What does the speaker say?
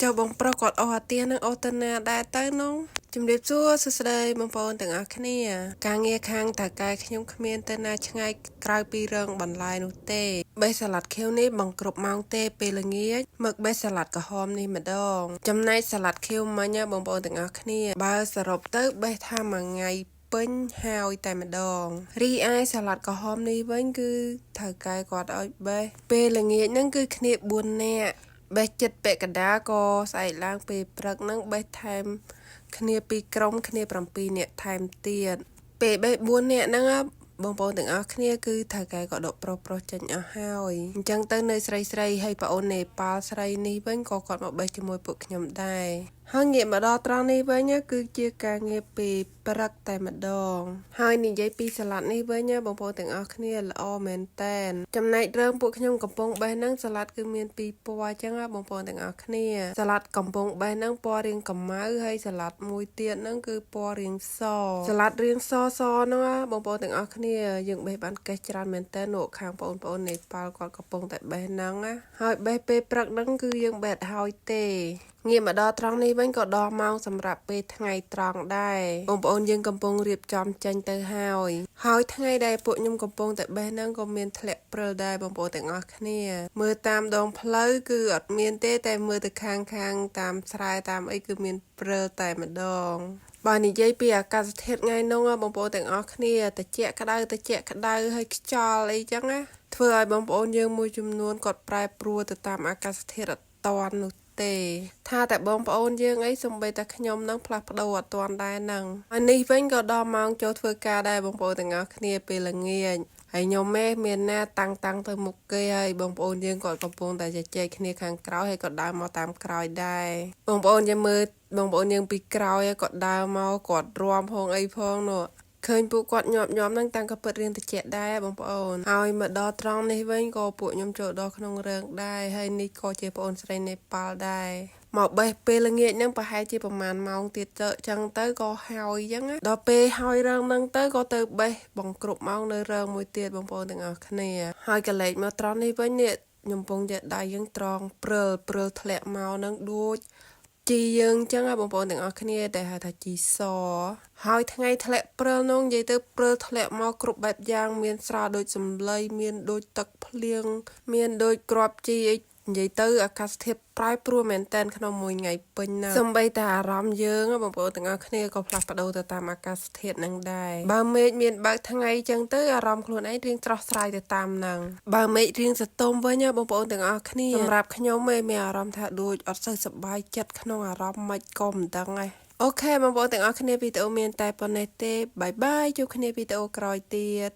ចុះបងប្រុសគាត់អស់អាទៀននឹងអូសទៅណាដែរទៅនោះជំរាបសួរសួស្តីបងប្អូនទាំងអស់គ្នាការងារខាងតៅកែខ្ញុំគ្មានទៅណាឆ្ងាយក្រៅពីរងបន្លែនោះទេបេះសាឡាត់ខៀវនេះបង្គ្រប់ម៉ោងទេពេលល្ងាចមកបេះសាឡាត់ក្រហមនេះម្ដងចំណែកសាឡាត់ខៀវមិញណាបងប្អូនទាំងអស់គ្នាបើសរុបទៅបេះថាមួយថ្ងៃពេញហើយតែម្ដងរីឯសាឡាត់ក្រហមនេះវិញគឺថៅកែគាត់ឲ្យបេះពេលល្ងាចហ្នឹងគឺគ្នា4នាក់បេះចិត្តពាក់កណ្ដាលក៏ស្អែកឡើងពេលព្រឹកហ្នឹងបេះថែមគ្នាពីរក្រុមគ្នា7នាក់ថែមទៀតពេលបេះ4នាក់ហ្នឹងណាបងប្អូនទាំងអស់គ្នាគឺថៅកែក៏ដកប្រុសប្រុសចេញអស់ហើយអញ្ចឹងទៅនៅស្រីស្រីហើយប្អូននេប៉ាល់ស្រីនេះវិញក៏គាត់មកបេះជាមួយពួកខ្ញុំដែរហើយងាកមកដល់ត្រង់នេះវិញណាគឺជាការងារពេលព្រឹកតែម្ដងហើយនិយាយពីសាឡាត់នេះវិញណាបងប្អូនទាំងអស់គ្នាល្អមែនតែនចំណែករឿងពួកខ្ញុំកំពុងបេះហ្នឹងសាឡាត់គឺមានពីរពណ៌អញ្ចឹងណាបងប្អូនទាំងអស់គ្នាសាឡាត់កំពុងបេះហ្នឹងពណ៌រាងកម្ៅហើយសាឡាត់មួយទៀតហ្នឹងគឺពណ៌រាងសសាឡាត់រាងសសហ្នឹងណាបងប្អូនទាំងអស់គ្នាយើងបេះបានកេះច្រើនមែនតើនោះខាងបងប្អូននេប៉ាល់គាត់កំពុងតែបេះហ្នឹងណាហើយបេះពេលព្រឹកហ្នឹងគឺយើងបេះហើយទេងាកមកដល់ត្រង់នេះវិញក៏ដល់ម៉ោងសម្រាប់ពេលថ្ងៃត្រង់ដែរបងប្អូនយើងកំពុងរៀបចំចេញទៅហើយហើយថ្ងៃដែលពួកខ្ញុំកំពុងតែបេះហ្នឹងក៏មានធ្លាក់ព្រិលដែរបងប្អូនទាំងអស់គ្នាមើលតាមដងផ្លូវគឺអត់មានទេតែមើលទៅខាងខាងតាមស្រែតាមអីគឺមានព្រិលតែម្ដងបើនិយាយពីអាកាសធាតុថ្ងៃនោះបងប្អូនទាំងអស់គ្នាតិចក្តៅតិចក្តៅហើយខ្យល់អីចឹងណាធ្វើឲ្យបងប្អូនយើងមួយចំនួនគាត់ប្រែប្រួលទៅតាមអាកាសធាតុអត់តាន់នោះទេថាតែបងប្អូនយើងអីសំបីតែខ្ញុំនឹងផ្លាស់ប្ដូរអត់តាន់ដែរហ្នឹងហើយនេះវិញក៏ដល់ម៉ោងចូលធ្វើការដែរបងប្អូនទាំងអស់គ្នាពេលល្ងាចហើយខ្ញុំម៉េមានណាតាំងតាំងទៅមុខគេហើយបងប្អូនយើងគាត់កំពុងតែជជែកគ្នាខាងក្រោយហើយក៏ដើរមកតាមក្រោយដែរបងប្អូនយើងមើលបងប្អូនយើងពីក្រោយគាត់ដើរមកគាត់រាំផងអីផងនោះឃើញពួកគាត់ញាប់ញាប់ហ្នឹងតាំងក៏ពិតរៀងតិចដែរបងប្អូនហើយមកដល់ត្រង់នេះវិញក៏ពួកខ្ញុំចូលដល់ក្នុងរឿងដែរហើយនេះក៏ជាប្អូនស្រីនេប៉ាល់ដែរមកបេះពេលល្ងាចហ្នឹងប្រហែលជាប្រហែលម៉ោងទៀតទៅចឹងទៅក៏ហើយចឹងណាដល់ពេលហើយរឿងហ្នឹងទៅក៏ទៅបេះបង្គ្រប់ម៉ោងនៅរឿងមួយទៀតបងប្អូនទាំងអស់គ្នាហើយកលេចមកត្រង់នេះវិញនេះខ្ញុំពងតែដៃយើងត្រង់ព្រិលព្រិលធ្លាក់មកហ្នឹងដូចជីយើងចឹងបងប្អូនទាំងអស់គ្នាដែលហៅថាជីសហើយថ្ងៃធ្លាក់ព្រិលនោះនិយាយទៅព្រិលធ្លាក់មកគ្រប់បែបយ៉ាងមានស្រាដូចសំឡីមានដូចទឹកភ្លៀងមានដូចគ្រាប់ជីអីនិយាយទៅអាកាសធាតុប្រែប្រួលមែនតែនក្នុងមួយថ្ងៃពេញណាសំបីតែអារម្មណ៍យើងបងប្អូនទាំងអស់គ្នាក៏ផ្លាស់ប្ដូរទៅតាមអាកាសធាតុនឹងដែរបើមេឃមានបើកថ្ងៃចឹងទៅអារម្មណ៍ខ្លួនឯងរៀងស្រស់ស្រាយទៅតាមនឹងបើមេឃរៀងសតុំវិញបងប្អូនទាំងអស់គ្នាសម្រាប់ខ្ញុំឯងមានអារម្មណ៍ថាដូចអត់សូវសប្បាយចិត្តក្នុងអារម្មណ៍មិនក៏មិនដឹងដែរ OK បងប្អូនទាំងអស់គ្នាវីដេអូមានតែប៉ុណ្ណេះទេbye bye ជួបគ្នាវីដេអូក្រោយទៀត។